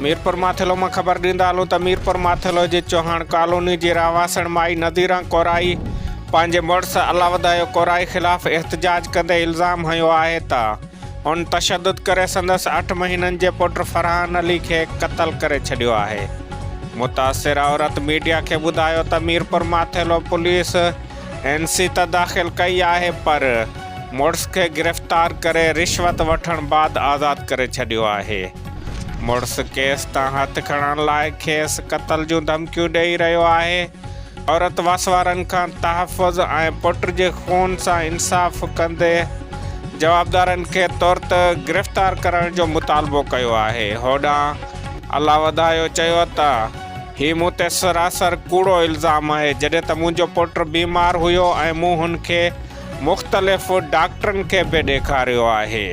ميرپورماٿيلو مان خبر ڏيندا هلون ته ميرپورماٿيلو جي چوهاڻ ڪالوني جي رهواسڻ مائي نذيران ڪورائي پنهنجي مڙس الله وڌايو ڪورائي خلاف احتجاج ڪندي الزام هنيو آهي ته هن تشدد ڪري سندس اٺ مهينن جي پٽ فرحان علي کي قتل ڪري ڇڏيو آهي. متاثر عورت ميڊيا کي ٻڌايو ته ميرپورماٿيلو پوليس اين سي ته داخل ڪئي آهي پر مڙس کي گرفتار ڪري رشوت وٺڻ بعد آزاد ڪري ڇڏيو آهي. مڙس ڪيس تان هٿ کڻڻ لاء کيس قتل جون ڌمڪيون ڏئي رهيو آهي. عورت وس وارن کان تحفظ ۽ پٽ جي خون سان انصاف ڪندي جوابدارن کي ترت گرفتار ڪرڻ جو مطالبو ڪيو آهي. هوڏانهن الله وڌايو چيو ته هي مون تي سراسر ڪوڙو الزام آهي، جڏهن ته منهنجو پٽ بيمار هيو ۽ مون هن کي مختلف ڊاڪٽرن کي به ڏيکاريو آهي.